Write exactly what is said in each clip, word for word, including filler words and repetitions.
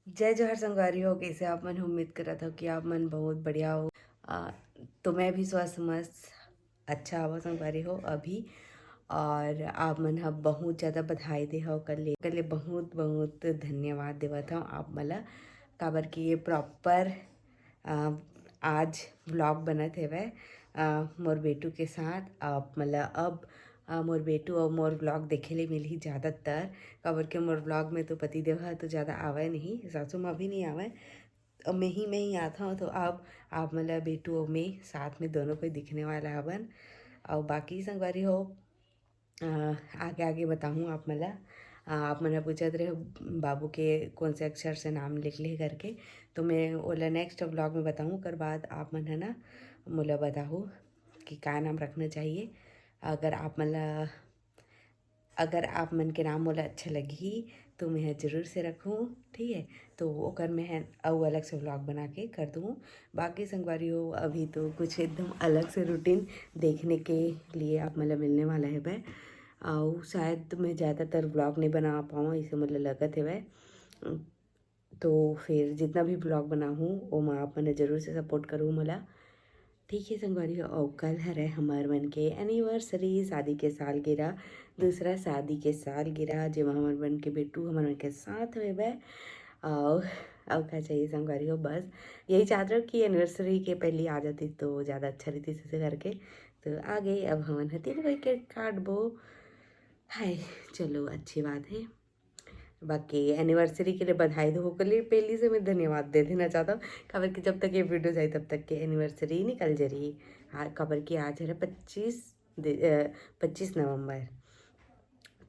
जय जोहार संगवारी हो, कइसे आप मन? उम्मीद करत हो कि आप मन बहुत बढ़िया हो। आ, तो मैं भी स्वस्थ मस्त अच्छा हवं संगवारी हो अभी। और आप मन ह बहुत ज़्यादा बधाई दे हव, ओकर ले, ओकर ले बहुत बहुत धन्यवाद देवत हव आप मन ला, काबर कि ये प्रॉपर आज व्लॉग बनत हेवय, अ, मोर बेटू के साथ। आप मन ला अब, अ, मोर बेटू अउ मोर व्लॉग देखे ले मिलही ज़्यादातर, काबर कि मोर व्लॉग में तो पति देव ह तो ज़्यादा आवय नहीं, सासू माँ भी नहीं आवय, अब मैं ही, मैं ही आत हव। तो अब आप मन ला बेटू अउ मैं साथ में दोनों कोई दिखने वाला हवन। अउ बाकी संगवारी हो, अ, आगे आगे बताहूँ आप मन ला। अ, आप मन ह पूछत रहे बाबू के कौन से अक्षर से नाम लिख ले करके, तो मैं ओला नेक्स्ट व्लॉग में बताहूँ। ओकर बाद आप मन ह ना मोला बताहू कि का नाम रखना चाहिए। अगर आप मन ला, अगर आप मन के नाम मोला अच्छा लगही तो मैं ह जरूर से रखूँ, ठीक है। तो ओकर मैं ह अउ अलग से व्लॉग बना के कर दूँ। बाकी संगवारी हो, अभी तो कुछ एकदम अलग से रूटीन देखने के लिए आप मन ला मिलने वाला हेवय। अउ शायद मैं ज़्यादातर व्लॉग नहीं बना पाऊँ, ऐसे मोला लगत हेवय। तो फिर जितना भी व्लॉग बनाहूँ, ओमा आप मन जरूर से सपोर्ट करू मोला, ठीक है संगवारी हो। अउ कल हरे हमर मन के एनिवर्सरी, शादी के सालगिरह, दूसरा शादी के सालगिरह, जेमा हमर मन के बेटू हमर मन के साथ में बे। अउ अउ का चाहिए संगवारी हो, बस यही चाहत रहो कि एनिवर्सरी के पहले आ जाती तो ज़्यादा अच्छा रहती, ऐसे करके। तो आ गई, अब हमन ह तीन कोई केक काटबो। हाय, चलो अच्छी बात है। बाकी एनिवर्सरी के लिए बधाई दो, ओकर लिए पहली से मैं धन्यवाद दे देना चाहता हूँ, काबर कि जब तक ये वीडियो जाए तब तक के एनिवर्सरी निकल जा रही। हाँ, काबर कि आज है पच्चीस दि-, अ, पच्चीस नवंबर।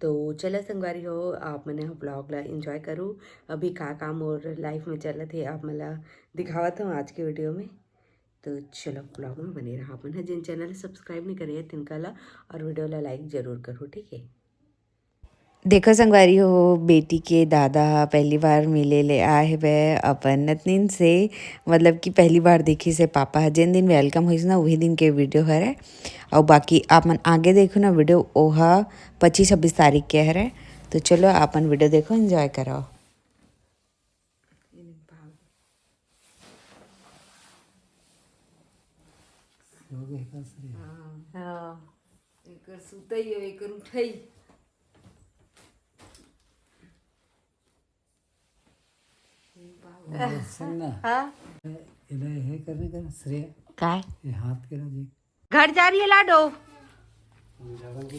तो चलो संगवारी हो, आप मन ह व्लॉग ला एंजॉय करू। अभी का काम और लाइफ में चलत है, आप मन ला दिखावत हूँ आज के वीडियो में। तो चलो व्लॉग में बने रहा। आप मन ह जिन चैनल सब्सक्राइब नहीं करे तिनका ला और वीडियो ला लाइक जरूर करू, ठीक है। देखो संगवारी हो, बेटी के दादा ह पहली बार मिले ले आए हवे अपन नतनीन से, मतलब कि पहली बार देखिस हे पापा ह। जेन दिन वेलकम होइस ना, उही दिन के वीडियो हरे। अउ बाकी आप मन आगे देखो ना वीडियो, ओहा पच्चीस छब्बीस तारीख के हरे। तो चलो आप मन वीडियो देखो, एंजॉय करो। हो गए का सही? हाँ। हाँ। एकर सुतई अउ एकर उठई। और सुन ना। हाँ। एला हे करने का श्रेय। काय? ये हाथ के ना जी। घर जा रही है लाडो।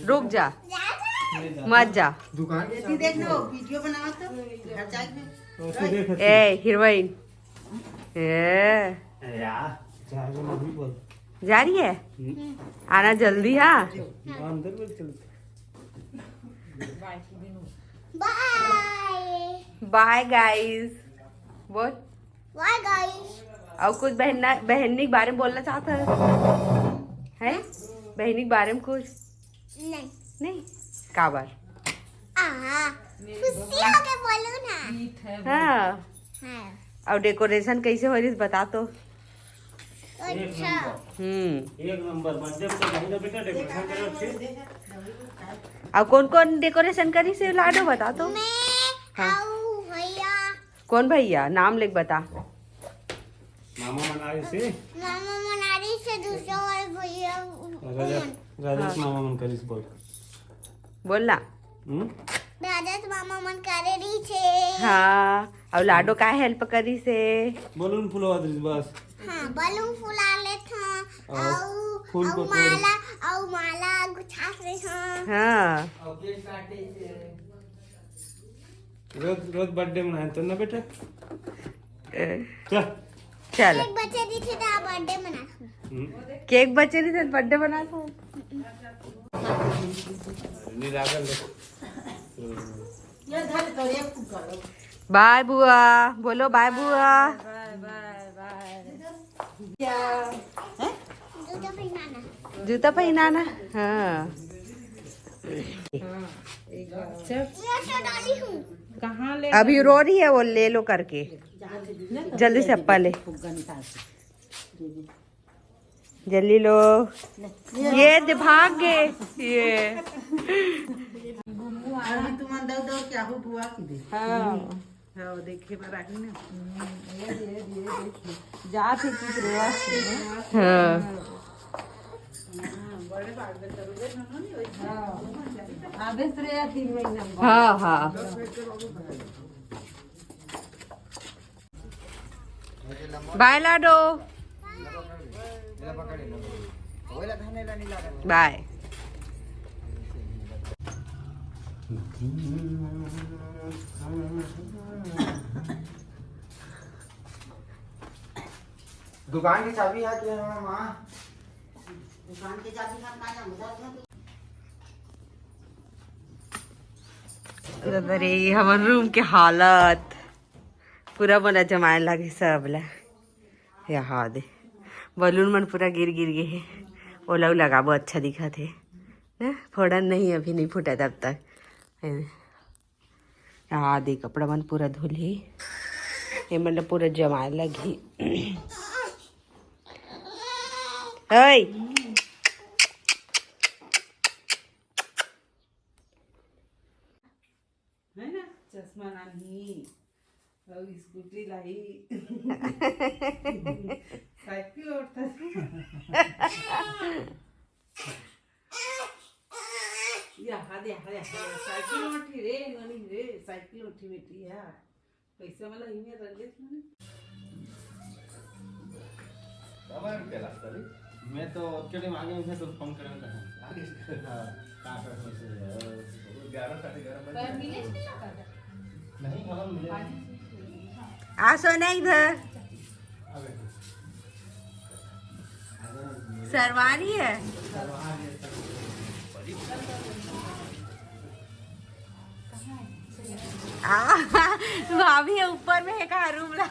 रुक जा। मत जा। दुकान ये देख लो, वीडियो बनाओ तो। घर जाके। ए, हीरोइन। ए। अरे यार, जा रही है। आना जल्दी, हाँ। अंदर में चल। बाय। बाय गाइस। बोल। बाय गाइस। अउ कुछ बहना, बहनी के बारे में बोलना चाहता है? हैं? बहनी के बारे में कुछ? नहीं। नहीं? काबर? आहा, खुशी होके बोलू ना। हाँ। हाँ। अउ डेकोरेशन कैसे हो रही बता तो। अच्छा। हम्म। एक नंबर। बर्थडे में तो नहीं ना बेटा, डेकोरेशन करो अच्छे। अउ कौन कौन डेकोरेशन करी से लाडो बता तो। मैं हाँ। अउ भैया। कौन भैया? नाम लेके बता। मामा मनारी से। मामा मनारी से दूसरा वाला भैया। रजत, रजत हाँ। मामा मन करिस बोल। बोल ना। हम्म? राजेश मामा मन करे रही थे। हाँ, अउ लाडो का हेल्प करी से? बलून फुलवा दरिस बस। हाँ, बलून फुला लेत हाँ, अउ अउ, फूल अउ को तोड़। माला, अउ माला गुछात रहे हाँ। हाँ। रोज, रोज बर्थडे मनाए तो ना बेटा। ए। चल। चल। एक बच्चे दी थे तो बर्थडे मना। हम्म। केक बचे नहीं थे, बर्थडे बना था। नहीं, रागल ले। बाय बुआ, बोलो बाय बुआ। जूता पहनाना। जूता पहनाना, हाँ। ये तो डाली हूँ। अभी रो रही है वो, ले लो करके। जल्दी से अप्पा ले। जल्दी लो। ये दे, भाग गए। ये। अभी तुम अंदर दो, क्या हो बुआ की दे। हाँ। हाँ, देखे बर आही ना। हम्म, ये, ये, ये देखिए। जात हे कुछ रे। हाँ। हाँ, बड़े बात बता रहे हो, वैसे हाँ। आदेश रे या तीन महीना में। हाँ, हाँ। बाय लाडो। बाय। दुकान के चाबी हाथ में है, माँ। दुकान के चाबी हाथ में है, हम जाते हैं। अरे, हमर रूम के हालत पूरा मोला जमाए लागे सब ला। यहाँ दे, बलून मन पूरा गिर गिर गे हे। ओला लगाबो, अच्छा दिखत हे ना। फोड़न नहीं, अभी नहीं फूटा तब तक। यहाँ दे, कपड़ा मन पूरा धुलही, ये मन ला पूरा जमाए लगही। ओए। है ना, चश्मा लानही अउ स्कूटी लाही। साइकिल ओढ़ता। या, हा दे, हा दे, हा दे। साइकिल ओढ़ी रे, ननी रे, साइकिल ओढ़ी बेटी या। पैसा वाला ही में रख दे तूने। बाबा रुपया लागता रे। मैं तो ओतके टाइम आगे, मैं तो फोन करे में कहा। आगे से। हाँ, कहाँ पे फोन से? ग्यारह, साढ़े ग्यारह बज गए। मिले नहीं लगा था। नहीं, हम मिले। आ सोना इधर। अबे। सरवानी है। सरवानी है, सरवानी। आ, भाभी है ऊपर में है, कहाँ रूम ला।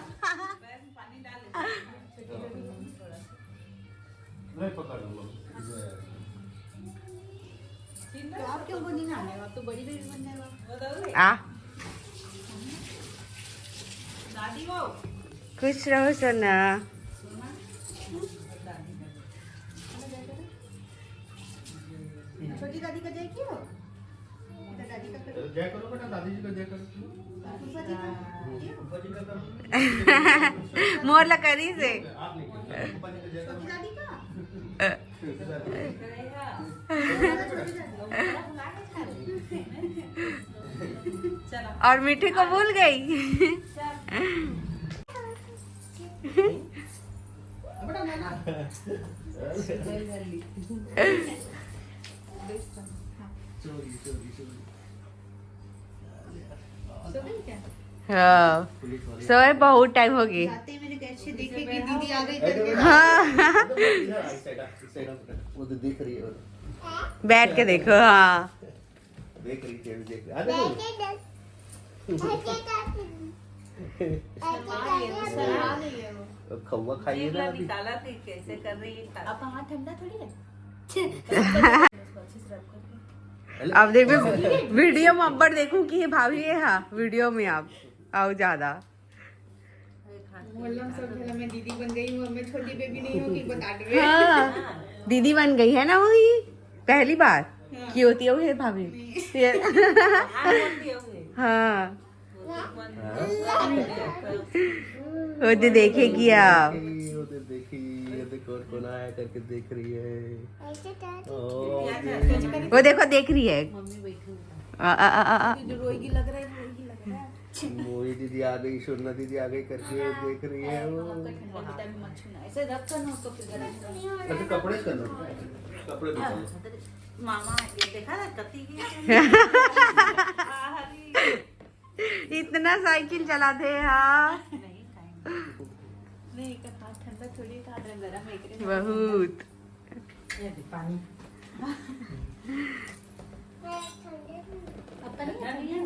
नहीं, पकड़ लो। तो आप क्यों बोली ना, आप तो बड़ी बेबी बन जाएगा। आ। दादी वो। खुश रहो सोना। छोटी दादी का जय किया हो? बेटा, दादी का करो। जय करो बेटा, दादी जी का जय करो। दूसरा जी का? किया हो? मोर ला करी से। आप नहीं करो। छोटी दादी का? और मीठे को भूल गई। हाँ, सोए बहुत टाइम हो गई। जाते ही मैंने कैसे देखे कि दीदी आ गई करके। हाँ। वो तो देख रही है। बैठ के देखो, हाँ। देख रही थी, अभी देख रही। आ, देखो। शर्मा रही है, वो शर्मा रही है वो। अब खौवा खाइए ना अभी। निकाला थी, कैसे कर रही है खाना। अब हाथ ठंडा थोड़ी है। अब देखो, वीडियो में अब्बर देखूं कि ये भाभी है, हाँ, वीडियो में आप आओ ज्यादा। बोलना सब है, मैं दीदी बन गई हूँ, अब मैं छोटी बेबी नहीं हूँ कि बता रहे। हाँ, दीदी बन गई है ना, वही पहली बार। हाँ। की होती है वो है भाभी। नहीं। ये हाँ, होती है वो। हाँ। वो तो देखेगी आप। ये वो तो देखी, ये देखो कौन कौन आया करके देख रही है। ओ, वो देखो, देख रही है। मम्मी बैठी हुई है। आ, आ, आ, आ, आ। जो रोएगी लग रहा है, रोएगी लग रहा है। मोई दीदी आ गई, शोना दीदी आ गई करके देख रही है वो। मम्मा का ठंडा होता है, मत छूना। ऐसे रब करना उसको, फिर गरम करना। अच्छा, कपड़े से करना, कपड़े से करना। मामा, ये देखा ना, कति की। इतना साइकिल चलाते हैं, हाँ। नहीं, काहे नहीं। नहीं, एक हाथ ठंडा थोड़ी, एक हाथ गरम है, एक बहुत। ये दे पानी। पापा नहीं है?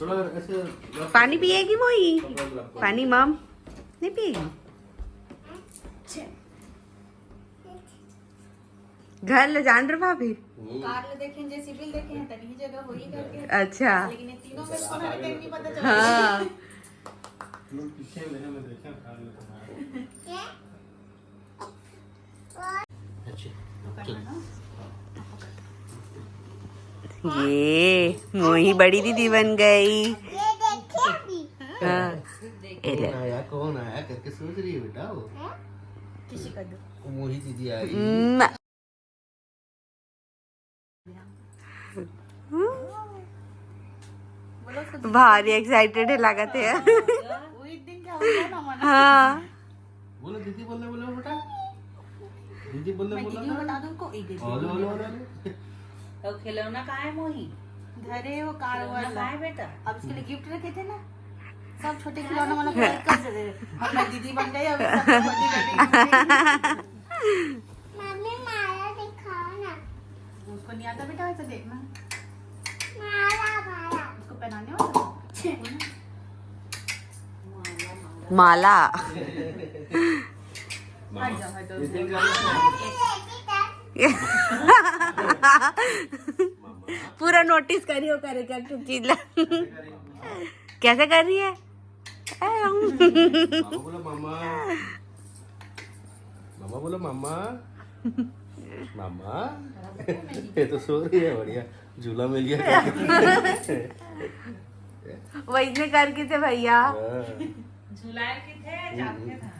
थोड़ा ऐसे पानी पिएगी मोई? पानी मम नहीं पिएगी? घर ले जान रे भाभी। हम्म। कार ले देखें, जेसीबी ले देखें, तनी जगह होई करके। अच्छा। लेकिन ये तीनों में से हमारे को नहीं पता चला। हाँ। लोग पीछे में है, मैं देखा कार में तो। ये मोही बड़ी दीदी बन गई। ये देखिए अभी। हाँ। ए ले। कौन आया, कौन आया करके सोच रही है बेटा वो। किसी का दो। वो मोहित दीदी आ रही है। हम्म। भारी एक्साइटेड है लागत है। वो एक दिन क्या हुआ ना, मना। हाँ। बोलो दीदी, बोलने बोलो बेटा। दीदी बोलने मैं बोला दीदी को ना। बता दूं उनको, एक दे ओले, ओले, ओले, ओले। तो खिलौना कहाँ है मोही? घरे वो कार खिलौना वाला। कहाँ है बेटा? अब इसके लिए गिफ्ट रखे थे ना, सब छोटे खिलौना वाला पैक कर दे रहे। अब मैं दीदी बन गई, अब सबको बर्थडे गर्ल। मम्मी, माला दिखाओ ना। उसको नहीं आता बेटा वैसे देखना। माला, माला। उसको पहनाने वाला। माला। पूरा नोटिस करियो करे क्या तू चीज ला। कैसे कर रही है? मामा बोलो मामा। मामा बोलो मामा। मामा। ये तो सो रही है, बढ़िया। झूला मिल गया। वैसे करके थे भैया। हाँ। झुलाए के थे, जान के था।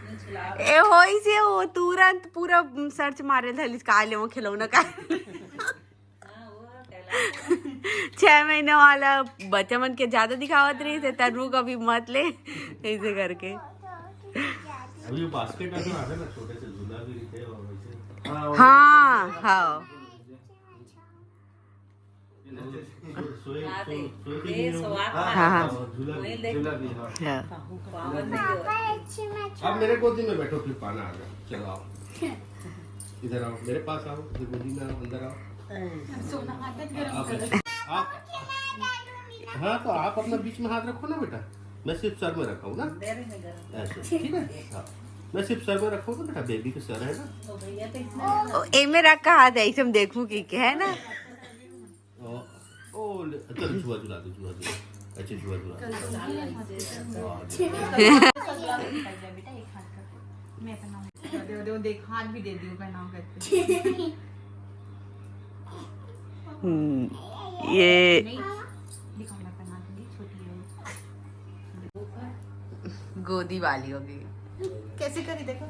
ये झुला ए होई से वो तुरंत पूरा सर्च मारे था, लिस का ले वो खिलौना का। हाँ, वो कैलाश। छह महीने वाला बच्चा मन के ज्यादा दिखावत रही थे, तनु को भी मत ले, ऐसे करके। अभी वो बास्केट में तो आवे ना, छोटे से झूला भी रखे और वैसे। हाँ, हाँ। सोए, हाँ, सोए, देख, सोए के ये लिए स्वाद हाँ, हाँ, हाँ। हाँ, झूला भी, वही देख। झूला भी, हाँ। हाँ। पावन नहीं हो। पापा, अच्छी मैं अब मेरे गोदी में बैठो, फिर पाना आ गया। चलो आओ, इधर आओ, मेरे पास आओ, इधर गोदी में आओ, अंदर आओ। सोना हाथ में गरम आप, करो। आप, हाँ, तो आप अपना बीच में हाथ रखो ना बेटा, मैं सिर्फ सर में रखा हूँ ना। दे रहे हैं गरम। ऐसे, ठीक है? हाँ। मैं सिर्फ सर में रखूंगा बेटा, बेबी के सर है ना। तो भैया तो इतना ओ, एमे रख का हाथ है, ऐसे हम देखूं कि क्या है ना। ओ, ओ, ले, चल, झुआ झुला दो, झुआ झुला। अच्छा, झुआ झुला। हाँ, झुआ। दे, दे, देख, हाथ भी दे दियो, पहनाओ करके। हम्म, ये नहीं, दिखाओ, मैं पहना दूंगी, छोटी है वो। गोदी वाली हो गई। कैसे करी देखो।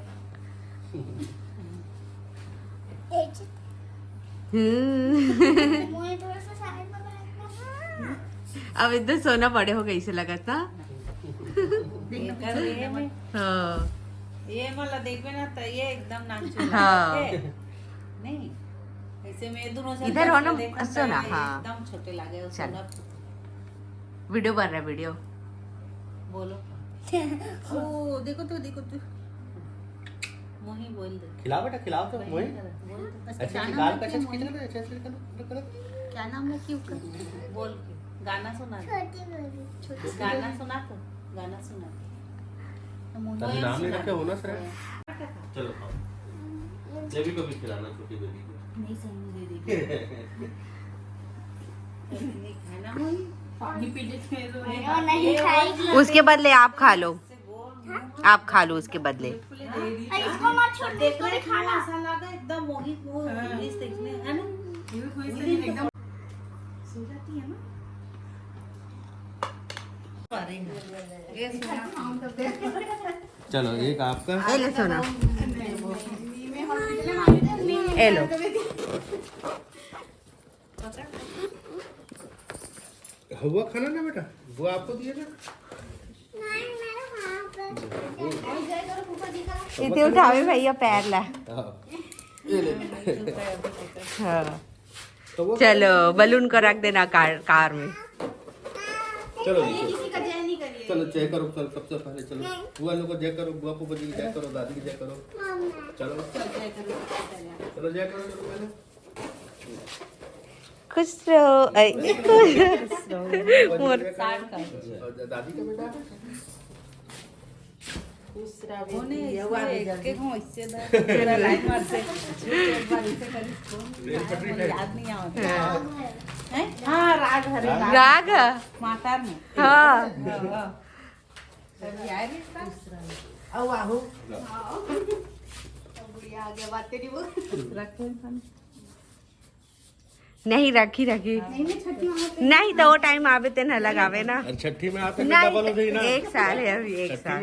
हम्म। मुझे थोड़ा सा साइड में बैठना है। अब इधर सोना बड़े हो गए, इसे लगा था। देखना पीछे देखना मत। हाँ। ये वाला देखबे ना, तो ये एकदम नाम हाँ। नहीं, ऐसे में दोनों जन इधर हो ना, देखो, हंसो ना, ये हाँ। एकदम छोटे लागे, चल। सोना। वीडियो बन रहा है, वीडियो। बोलो। ओ, देखो तो, देखो तो। मोही बोल दे। खिलाओ बेटा, खिलाओ तो, मोही। बोल तो। अच्छा, गाल पे अच्छा से खींच लो, अच्छा से कर लो, कर लो। क्या नाम है क्यों का? बोल के। गाना सुना दे। छोटी बेबी। छोटी गाना सुना तो, गाना सुना दे। तो मोही अभी नाम नहीं रखे हो ना सर। चलो खाओ। बेबी को भी खिलाना, छोटी बेबी को। नहीं सही, मुझे दे दे। पानी पी लेते हैं तो। नहीं खाएगी। उसके बदले आप खा लो, आप खा लो उसके बदले। इसको मत छोड़ दे, इसको भी खाना। ऐसा लगा एकदम मोहित, वो इंग्लिश देखने है ना। एकदम सो जाती है ना। चलो, एक आपका। ए ले सोना। ए लो। हुआ खाना ना बेटा, वो आपको दिए ना। इतने उठावे भैया पैर ला। हाँ। ये ले। हाँ। तो वो चलो, बलून को रख देना कार, कार में। चलो जी, चलो। चलो, जय करो, चलो, सबसे पहले चलो। बुआ लोग को जय करो, बुआ को बजी की जय करो, दादी की जय करो। चलो। चलो, जय करो, सबसे पहले। चलो, जय करो, चलो, पहले। खुश रहो, ऐ, खुश रहो। मोर। और दादी का बेटा। खुश रहो, बेटी, ये हुआ भी जल्दी। एक हो इससे दा, तेरा लाइन मार से। एक बार इसे करी, फोन याद नहीं आवता। हाँ। हैं? हाँ, राग हरे, राग। राग? माता में। हाँ। हाँ, हाँ। अभी आए नहीं इसका? खुश रहो। आओ, आओ। हाँ। अब गुड़िया आ गया, बातें नहीं बोल। रखो इधर। नहीं, रखी रखी। नहीं तो वो टाइम आवे तेन लगावे ना। अरे छठी में आते नहीं, डबल हो जाई ना। एक साल है अभी, एक साल।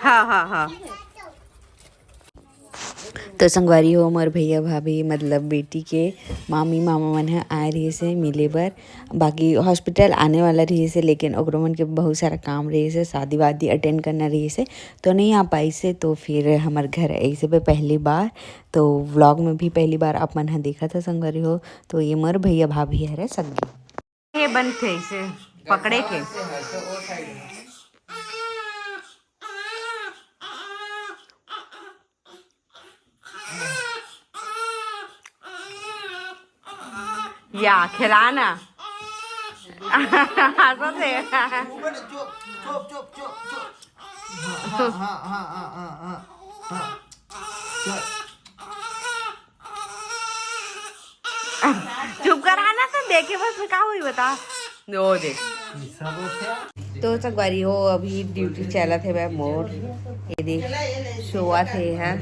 हाँ, हाँ, हाँ। तो संगवारी हो, मोर भैया भाभी, मतलब बेटी के मामी मामा मन ह आए रहिस हे मिले बर। बाकी हॉस्पिटल आने वाला रहिस हे, लेकिन ओकरो मन के बहुत सारा काम रहिस हे, शादी वादी अटेंड करना रहिस हे, तो नहीं आ पाइस हे। तो फिर हमर घर ऐसे पे पहली बार, तो व्लॉग में भी पहली बार आप मन ह देखत ह संगवारी हो। तो ये मोर भैया भाभी हरे सगी। ये बनथे इसे पकड़े के। या खिलाना। हंसत हे। चुप, चुप, चुप, चुप, चुप। हाँ, हाँ, हाँ, हाँ, हाँ, हाँ, हाँ। चल। चुप करा ना, तो देखे बस में का हुई बता। ओ देख। तो संगवारी हो, अभी ड्यूटी चलत हे मोर। ये देख, सोवत हे, हैं।